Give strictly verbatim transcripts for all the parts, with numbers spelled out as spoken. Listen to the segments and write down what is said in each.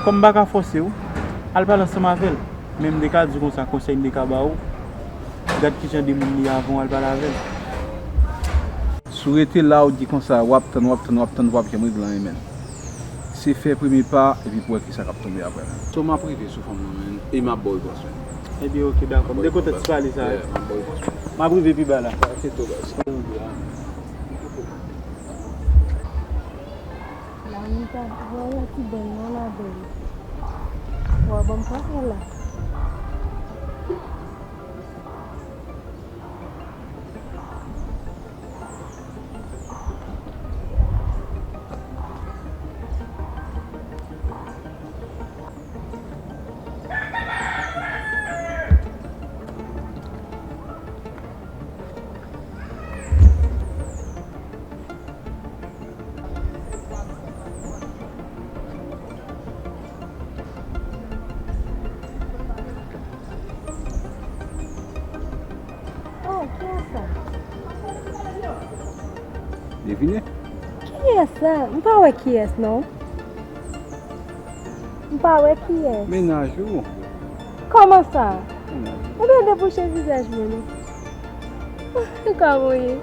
Kòm m pa ka fòse w, al pale ansanm avè l. Men m te ka di w konsa, konsèy m te ka ba w, gad kijan de moun li avan w al pale avè l. Si w rete la, w di konsa, w ap tann, w ap tann, w ap tann, w ap janm regle anyen, menn. Se fè premye pa, epi pou wè kisa k ap tonbe aprè, menn. So m ap rive sou fanm nan, menn, e m ap ba w repons, menn. Ebyen, oke, dakò. M te kontan ti pale sa. Yeah, m ap ba w repons, menn. M ap rive pi ba la. Ok, to, guys. Lanita, voye yon ti bèl non ladan l. Wa ban m pase la. Oh, kiyès sa? Devine. Kiyès sa? M pa wè kiyès non. M pa wè kiyès. Mennaj ou. Kòman sa? Mennaj ou. Ou byen debouche vizaj mwen non. Ou ka mouri.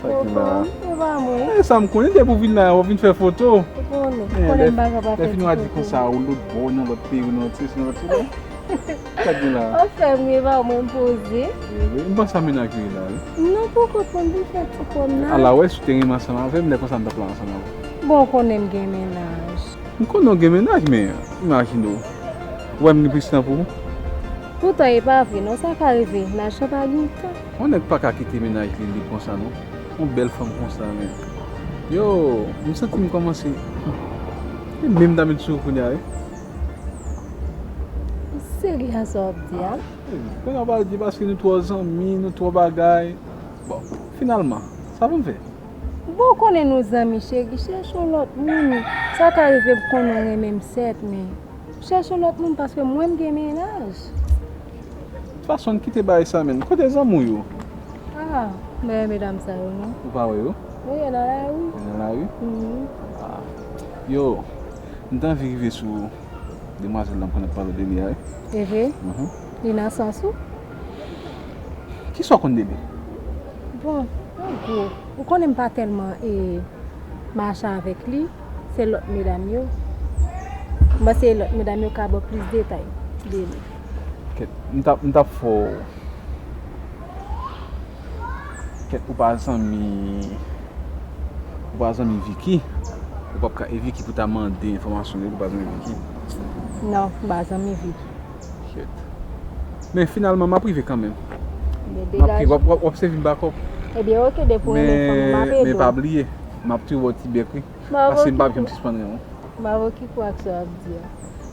Sa ki la? E pa mwen. E sa m konnen, depi w vin la, w vin fè foto. Ou konnen, eh, konnen m pa ka pa fè ti foto. Lè fini w a di konsa, ou lòt bò, nan lòt peyi, ou nan lòt sesi, nan lòt sesi. Sa gen la? Ou fè m reve, mwen poze. Eh wi, m panse a mennaj ou ye la, wi. Non, poko konn li fè ti pwomnad. Ala wè, si w te renmen ansanm avè m, lè konsa m t ap la ansanm avè w. Bon, ou konnen m gen mennaj. M konnen w gen mennaj, men imajine w. Ou wè m gen plis tan pou ou? Poutan, e pa vre, non, sa ka rive. Nan chan pa gen tan. Yon nèg pa ka kite mennaj li lib konsa, non. Yon bèl fanm konsa, men. Yo, m santi m kòmanse. E menm ta met sou ou kounye a, wi. Serye sa w ap di a? Kounye a w pral di paske nou twò zanmi, nou twò bagay. Bon, finalman, sa pou m fè? Bon, ou konnen nou zanmi, cheri, chèche yon lòt moun. Sa ka rive pou konnen w renmen m, sèt, men chèche yon lòt moun paske mwen, m gen mennaj. Fason n kite bagay sa, menn. Kote zanmi w yo? Ah, m pa wè medam sa yo, non. Ou pa wè yo? Wi, yo nan lari. Yo nan lari? Mhm. Ah. Yo, m t anvi rive sou demwazèl la m konn ap pale w de li a, wi. E vre? Mhm. Li nan sans ou? Kisa w konn de li? Bon, an gwo, ou konnen m pa tèlman, e, mache avèk li, se lòt medam yo. M panse lòt medam yo ka ba w plis detay de li. Kèt, m t ap, m t ap fè w. Kèt, ou pa zanmi, ou pa zanmi Vicky? Ou p ap ka, e Vicky pou ta mande enfòmasyon de li, ou pa zanmi Vicky? Non, m pa zanmi Vicky. Shit. Men finalman, m ap rive kanmenm. M ap, w ap, w ap, w ap sèvi m bakòp. Ebyen, oke, depi w renmen fanm, m ap ede w. Men, men pa bliye, m ap toujou ba w ti bèk, wi. Paske m p ap janm sispann renmen w. M pa wè ki kwa k sa w ap di a.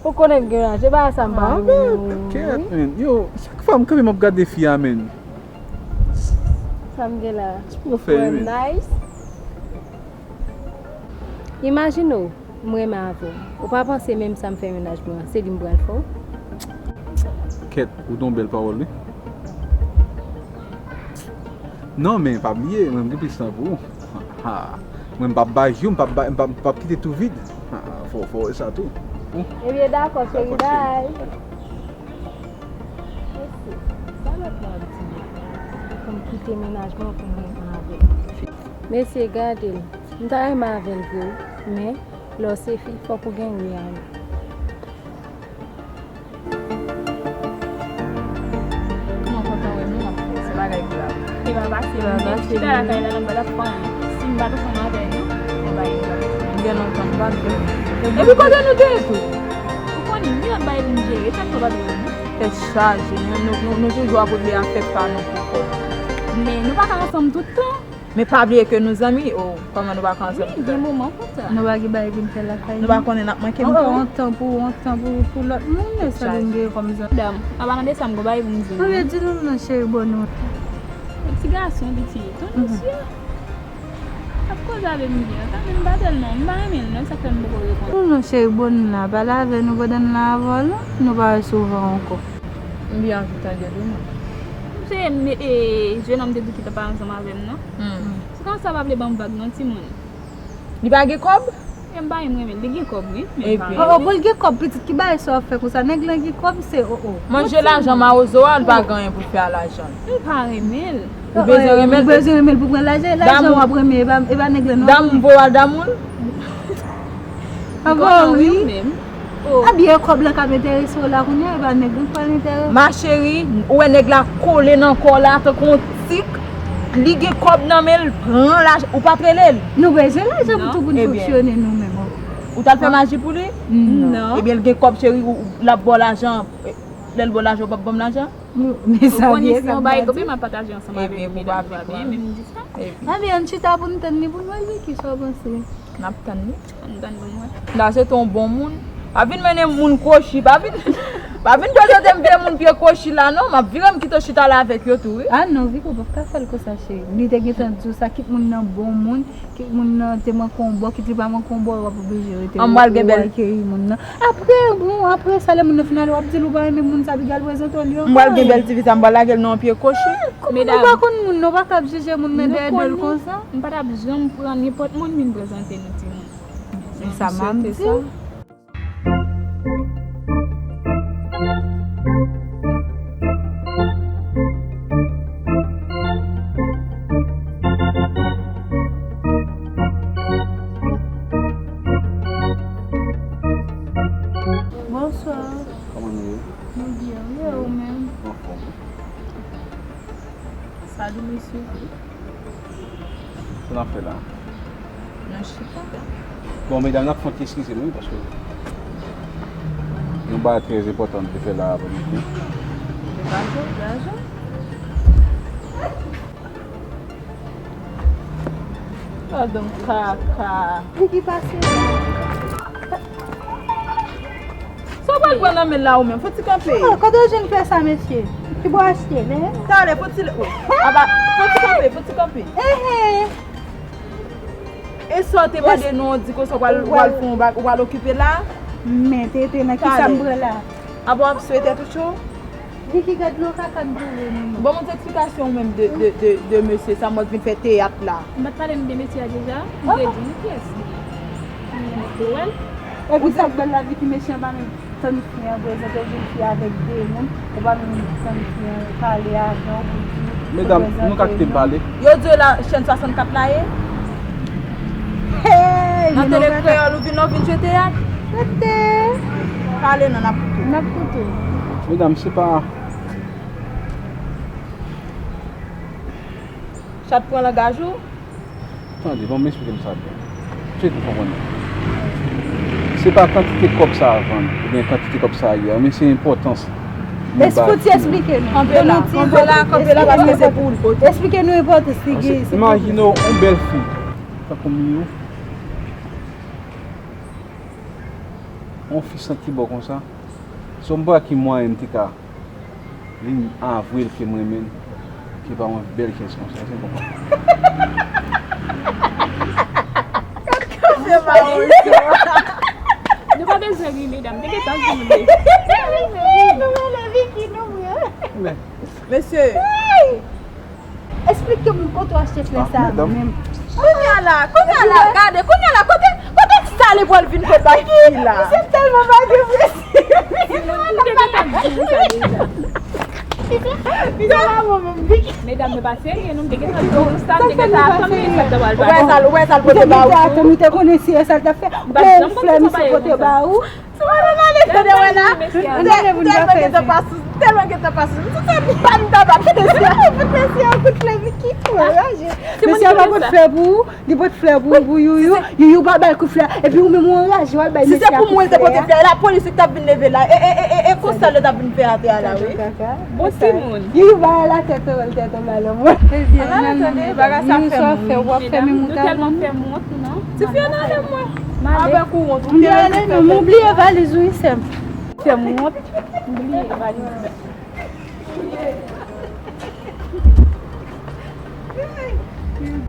Ou konnen m gen laj, e bagay sa m pa renmen non, wi. Kèt, men. Yo, chak fwa m kanpe, m ap gade fi a, men. Sa m gen la? Nice. Imajine w, m renmen avè w. Ou pa panse menm sa m fè mennaj mwen an, se li m pral fè w? Kèt, ou t on bèl pawòl, wi. Non, men pa bliye, mwen, m gen plis tan pou ou. Ha, ha. Mwen, m p ap bay jou, m p ap bay, m p ap, m p ap kite tou vid. Ha, ha, fò, fò wè sa tou. Ebyen, dakò, cheri, bye. Mesye, sa lòt la ap di? Pou m kite mennaj mwen pou m renmen avè l. Mesye, gade l. M ta renmen avè l vre, wi. Men, lè w se fi, fòk ou gen wi a wi. Mwen kontan wè nou, m ap fè se bagay grav. E pa pase, m chita lakay la, nan m pa t ap fè anyen. Si m pa t ansanm avè l, non, mwen pa gen grav. Gen lontan m pa t wè l. Epi kote nou te ye tou? Ou konnen, m gen lòt bagay pou m jere, sa k fè w pa t wè m? Tèt chaje, nou, nou, nou, nou toujou ap regle afè pa nou pou kò nou. Men nou pa ka ansanm tout tan. Men pa bliye ke nou zanmi, o, kòman nou pa ka ansanm? Wi, gen moman konsa. Nou pa gen bagay pou n fè lakay nou? Nou pa konnen n ap manke m tou? On tan pou, on tan pou, pou lòt moun, men sa vin gen kòm zanmi. Dam, anpalan de sa, m gon bagay pou m di nou. Anben, di nou non, cheri, bon nou. Ti gason piti, ton mesye. Ap koze avè m byen, sa men m pa tèlman, m pa renmen l non, sa k fè m poko reponn. Non, non, cheri, bon nou la, pale avè nou pandan n la avè w la, nou pa wè souvan ankò. M byen anvi tande l wi mwen. Se, e, jennonm te di ki t ap pale ansanm avè m nan. Hmm. Se konsa pa vle ban m vag non timoun. Li pa gen kòb? M pa menm renmen l, li gen kòb, wi, men m pa renmen l. Oh, oh, bon, l gen kòb, pitit, ki bagay sa w ap fè konsa? Nèg lan gen kòb, se, oh, oh. Manje lajan mawozo a, l pa gen anyen pou l fè a lajan l. M pa renmen l. Ou bezwen renmen l? Ou bezwen renmen l pou pran lajan, e lajan w ap renmen, e pa, e pa nèg lan non. Damou, voye al damou l. Anvan wi. Abyen kòb lan k ap enterese w la kounye a, e pa nèg lan k pral enterese. Ma chérie, ou wè nèg la kole nan kò w la tankou yon tik, li gen kòb nan men l, pran lajan, ou p ap rele l. Nou bezwen lajan pou tou pou n fonksyone nou menm. Ou t al fè maji pou li? Non. Ebyen, l gen kòb, cheri, l ap ba w lajan. Lè l ba w lajan, ou p ap ban m lajan? Men sa vye, sa m pa di. Ebyen, ou pa vle pran. Ebyen, ann chita pou n tann li, pou n wè Vicky, sa w panse? N ap tann li. Ann tann pou n wè. L a se te yon bon moun. Pa vin mennen moun kwochi, pa vin, pa vin prezante m vye moun pye kwochi la, non. M ap vire m kite w chita la avèk yo tou, wi. Ah non, Vicky, ou p ap ka fè l konsa, cheri. Li te gentan di w sa, kit moun nan bon moun, kit moun nan te manke yon bò, kit li pa manke yon bò, w ap oblije rete, ou, ou akeyi moun nan. Apre, bon, apre sa, lè moun nan fin ale, w ap di l ou pa renmen moun sa, piga l prezante w li ankò. M pral gen bèl ti fi sa, m pral lage l nan yon pye kwochi. Kòman nou pa konn moun, nou pa kab jije moun nan dèyè do l konsa? M pa t ap janm pran nenpòt moun vin prezante nou timoun. Men sa m ap di w. Bonswa. Kòman nou ye? Nou byen, wi, e ou menm? Anfòm. Salut, mesye. Sa n ap fè la? Nou chita. Bon, medam, n ap fè yon ti eskize nou, wi, paske yon bagay trè enpòtan nou te fè la aprè midi. Degaje, degaje. Gadon kaka. Pou ki pase la? Sa w pral pran nan men l la ou menm? Fò ti kanpe. Oh, kote w jwenn fè sa, mesye? Ki bò w achte l, en? Talè, fò ti, oh. Aba, fò ti kanpe, fò ti kanpe. Ehe. E sa w te mande nou, w di konsa w pral, w pral fè yon bag, w pral okipe la? Men, tete, nan ki sa m pran la? Aba, w ap swete tout cho? Vicky, gad non kaka n boure nou non. Ban m yon ti eksplikasyon ou menm de, de, de, de mesye sa mòd vin fè teyat la. M pa t pale nou de mesye a deja? M te di nou kiyès li ye. M te wè l. Epi sa k bèl la, Vicky, mesye an pa menm tann fi an prezante w, jèn fi avèk de moun, ou pa menm tann fi an pale avè w pou di. Medam, nou ka kite l pale. Yo di w la chèn swasannkat la ye? Hey, nan Tele Kreyòl ou vin la, ou vin jwe teyat? Rete. Pale non, n ap koute w. N ap koute w. Medam, se pa Chat pran langaj ou? Tande, ban m esplike m sa byen. Cheri, pou konprann. Se pa kantite kòb sa a vann, oubyen kantite kòb sa a ye a, men se enpòtans nou ba timoun. Fouti esplike nou. Kanpe la, kanpe la, kanpe la, paske se pou ou l pote. Esplike nou enpòtans li gen. Imajine w, yon bèl fi, tankou Miyou, yon fi santi bon konsa. Se yon bagay ki mwayen m te ka vin avwe l ke m renmen l, ke pa yon bèl jès konsa, se bon. Gad kanpe mawozo. Nou pa bezwen ri, medam. Te gentan di nou bezwen. Nou rele Vicky, nou vre. Men. Mesye. Esplike m kote w achte flè sa a menm. Kounye a la, kounye a la, gade, kounye a la, kote, kote sa li pral vin kote bay fi la? Misye tèlman pa gen prensip. Misye pa bon menm. Medam, nou pa serye, nou, m te gentan di nou sa, m te gentan atann li sa t pral pase. Ou wè sa l, ou wè sa l pote ba ou tou? Ou te konnen si e sa l t ap fè. Bon, flè misye pote ba ou. Tèlman gentan pase, tèlman gentan pase. M soti pa m tabak. Mesye a, kout mesye a, kout flè Vicky. Mesye a pa pot flè pou ou, li pot flè pou, pou Youyou. Youyou pa bay kout flè. Epi ou menm ou anraje, w al bay mesye a kout flè a. Si se pou mwen, l te pote flè a, lapolis li t ap vin leve la. E, e, e, e, e konsa l t ap vin fè atè a la, wi. Bon timoun. Youyou ba la tèt, tèt, tèt, malè mwen. Ebyen, bagay sa fè m ri. Medam, nou tèlman fè m wont, non. Tifi an ale mwen. Avèk ou wont, ou te rete fè. M bliye valiz ou wi, sè m. Fè m wont, m bliye valiz la.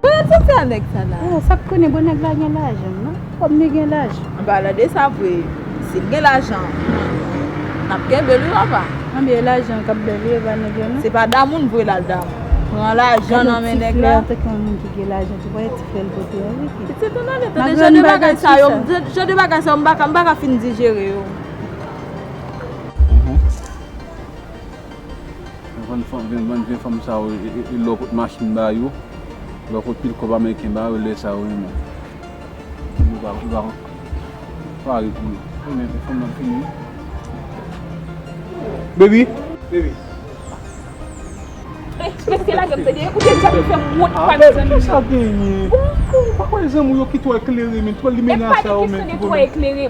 Bon, sa se a nèg sa la. Oh, sa k konnen, bon, nèg la gen lajan, non? Kòm li gen lajan. An palan de sa vre, si l gen lajan, n ap kenbe l wi, papa. Anben, e lajan k ap bèl wi, e pa nèg yo, non? Se pa damou n voye l al damou. Pran lajan nan men nèg la. Ti frè, te kon moun ki gen lajan, ti frè, ti frè l pote a, wi. Pitit, ou nan lete de jan de bagay sa yo, de jan de bagay sa yo, m pa ka, m pa ka fin dijere yo. Mhm. Vin vann fanm, vin vann vye fanm sa yo, e, e, e lè w pot machin ba yo, lè w pot pil kòb ameriken ba yo, lè sa yo renmen. Yo pa, yo pa pare pou yo. Yo menm, fanm nan fini. Baby, baby. Mesye, lage m tande, ou te dja fè m wont pa mezanmi. Sa genyen. Ou pa wè zanmi w yo ki twò eklere, men twò limena sa yo, men. E pa de kesyon de twò eklere.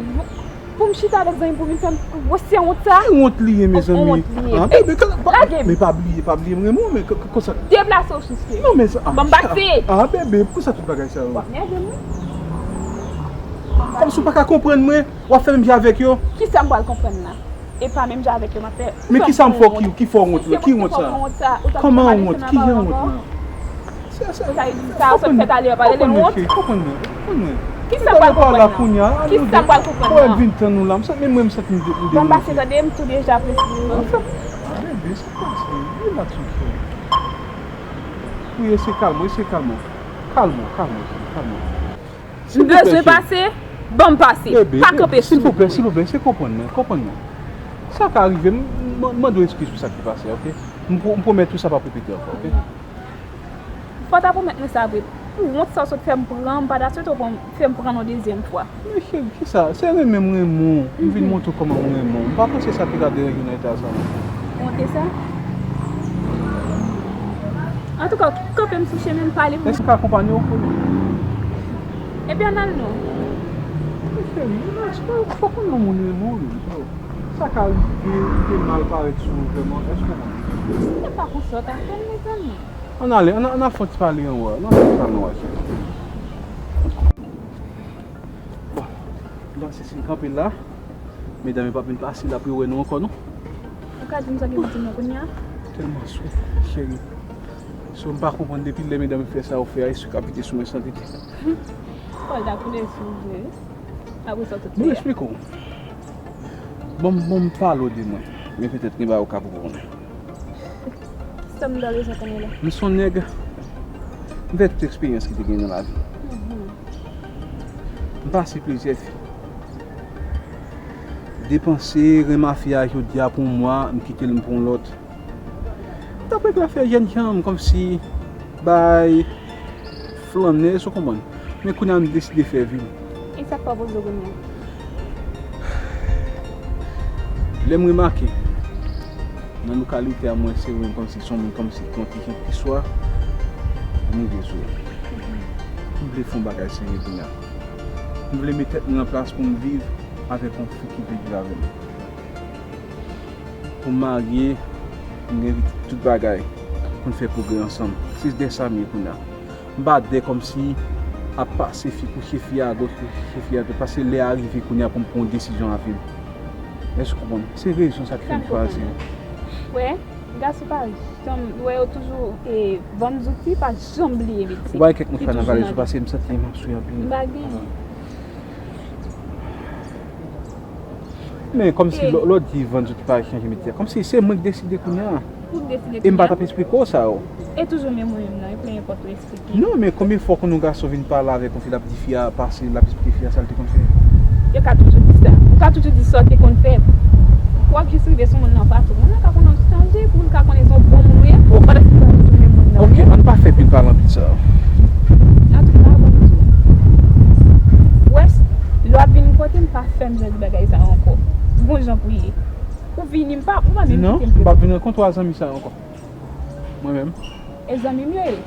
Pou m chita avèk zanmi pou vin fè m wè se wont sa. Ki wont li ye, mezanmi? Wont li ye. Ah, bebe, lage m. Men pa bliye, pa bliye m renmen w, men konsa. Deplase w sou fye. Non, men sa. Ban m pase. Ah, bebe, pou sa tout bagay sa yo? W ap nève m, wi. Kòmsi w pa ka konprann mwen, w ap fè menm jan avèk yo. Kisa m pral konprann la? E pa menm jan avèk yo m ap fè. Men kisa m fè w ki, ki fè w wont la? Ki wont sa? Kòman wont? Ki jan wont la? Sa, sa, sa, sa, sa w sot fè talè a, pa rele l wont? Konprann mwen, konprann mwen. Kisa m pral konprann la? Kisa m pral konprann la? Mwen vin tann nou la, m santi, men mwen, m santi m de-, m deranje. Ban m pase, tande, m tou deja prese. Anfen, ah, bebe, sa k pase? Relax, anfen. Wi, eseye kalme w, eseye kalme w. Kalme w, kalme w, kalme w. M bezwen pase, ban m pase. Pa kanpe sou mwen. Silvouplè, silvouplè, se konprann mwen, konprann mwen. Sa ka rive, m, m, m mande w eskiz pou sa ki pase, oke? M pwo-, m pwomèt ou sa p ap repete ankò, oke? Fò w ta pwomèt mwen sa vre. Pou wont sa w sot fè m pran, m pa ta swete w pran, fè m pran l yon dezyèm fwa. Men cheri, kisa? Se renmen m renmen w. M vin montre w kòman m renmen w. M pa panse sa te ka deranje w nan eta sa, non. Montre sa? Antouka, kanpe m sou chemen m, pale pou mwen. Èske m ka akonpanye w? Ebyen, n al non. Men cheri, relax, fò, fò konn nan moun renmen w, wi. Sa ka rive, li te mal parèt sou ou vrèman. Èske w konprann? Se pa konsa w ta fè l, mezanmi. Ann ale, ann, ann al fè yon ti pale anwo a. Ann al fè yon ti pale anwo a, cheri. Bon, la, se si n kanpe la. Medam yo p ap vin pase la pou yo wè nou ankò, non. Ou ka di m sa gen pou di m nan kounye a? Tèlman sou, cheri. So, m pa konprann depi lè medam yo fè sa yo fè a, e sou k ap vide sou mwen san tete. Kò l ta koule sou ou vre, wi. Apre sa w tout fè a. Bon, esplike w. Bon, bon, m pale w de mwen. Men petèt gen bagay ou ka pou konnen. Sa m ta bezwen konnen la? M se yon nèg, m fè tout eksperyans ki te gen nan lavi. Mhm. M pase plizyè fi. Depanse, renmen fi a jodi a pou yon mwa, m kite l, m pran yon lòt. M t ap regle afè jèn jan m, kòmsi bay flannè, èske w konprann? Men kounye a m deside fè vi m. E sa k pa poze w kounye a? Lè m remake, nan lokalite a, mwen se yon kòmsi, se yon moun kòmsi ki yon ti jan pi swa, m rive sou ou. M vle fè yon bagay serye kounye a. M vle met tèt mwen an plas pou m viv avèk yon fi ki vle viv avè m. Pou m marye, pou m gen pitit, tout bagay, pou n fè pwogrè ansanm. Se de sa m ye kounye a. M pa dè kòmsi ap pase fi, kouche fi a agoch, kouche fi a dwat, paske lè a rive kounye a pou m pran yon desizyon nan vi m. Èske w konprann? Se rezon sa k fè m chwazi ou. Wè, gason pa janm, wè yo toujou, e, vann zouti, pa janm bliye metye. Ou pa gen kèk moun ki fè nan valèz ou, paske m santi m ap swi anpil. M pa gen. Men kòmsi lè, lè w di vann zouti pa chanje metye. Kòmsi se mwen k deside kounye a. Ou k deside kounye a. E m pa t ap esplike w sa yo. E toujou menm ou menm nan, e pe enpòt ou esplike. Non, men konbyen fwa w konn yon gason vin pale avèk yon fi, l ap di fi a pase, l ap esplike fi a sa l te konn fè? Yo ka toujou di sa. Ou ka toujou di sa w te konn fè. W ap jis rive sou moun nan pa tou. Moun nan ka konn ap chanje, pou moun ka konnen se yon bon moun ou ye, pandan se pa toujou menm moun nan ou ye. Ok, ann pa fè pil pale anpil sa. Antouka, bon, m di w. Wè, lè w ap vin kote m, pa fè m jan de bagay sa yo ankò. Gon jan pou ye. Ou vini, m pa, ou pa menm kite m. Non, m p ap vin rankontre w a zanmi sa yo ankò. Mwen menm. E zanmi m yo ye.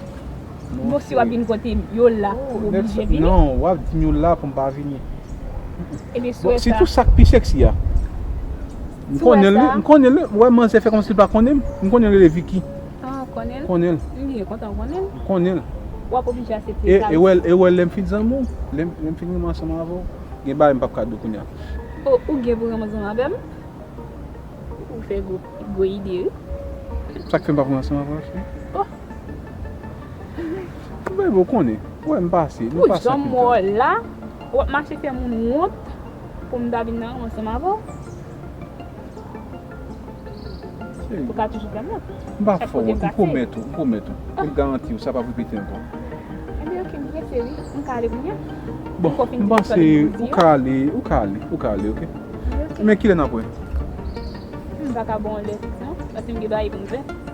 Non, si w ap vin kote m, yo la, ou oblije vini. Non, w ap di m yo la pou m pa vini. Ebyen, si w wè sa. Sitou sa k pi sèksi a. M konnen l, wi, m konnen l, wi. Wè manzè fè kòmsi l pa konnen m. M konnen l rele Vicky. Ah, ou konnen l? Konnen l. M byen kontan w konnen l. M konnen l. W ap oblije aksepte sa. E, e wè, e wè lè m fin zanmi w, lè m, lè m fin renmen ansanm avè w, gen bagay m p ap ka di w kounye a. O, ou gen pou renmen ansanm avè m? Ou fè gwo, gwo ide, wi. Sa k fè m pa pran ansanm avè w, cheri? Oh. Bebe, ou konnen. Ou wè m pase, nou pase. Pou jan m wè w la, w ap mache fè moun wont pou m ta vin nan ansanm avè w. Ou ka toujou tann mwen. M pa fè w wont, m pwomèt ou, m pwomèt ou. E m garanti w, sa p ap repete ankò. Ebyen, ok, m prese, wi. M ka ale kounye a? Bon, m panse ou ka ale, ou ka ale, ou ka ale, ok? Men kilè n ap wè? M pa ka ba w lè fiks, non, paske m gen bagay pou m fè.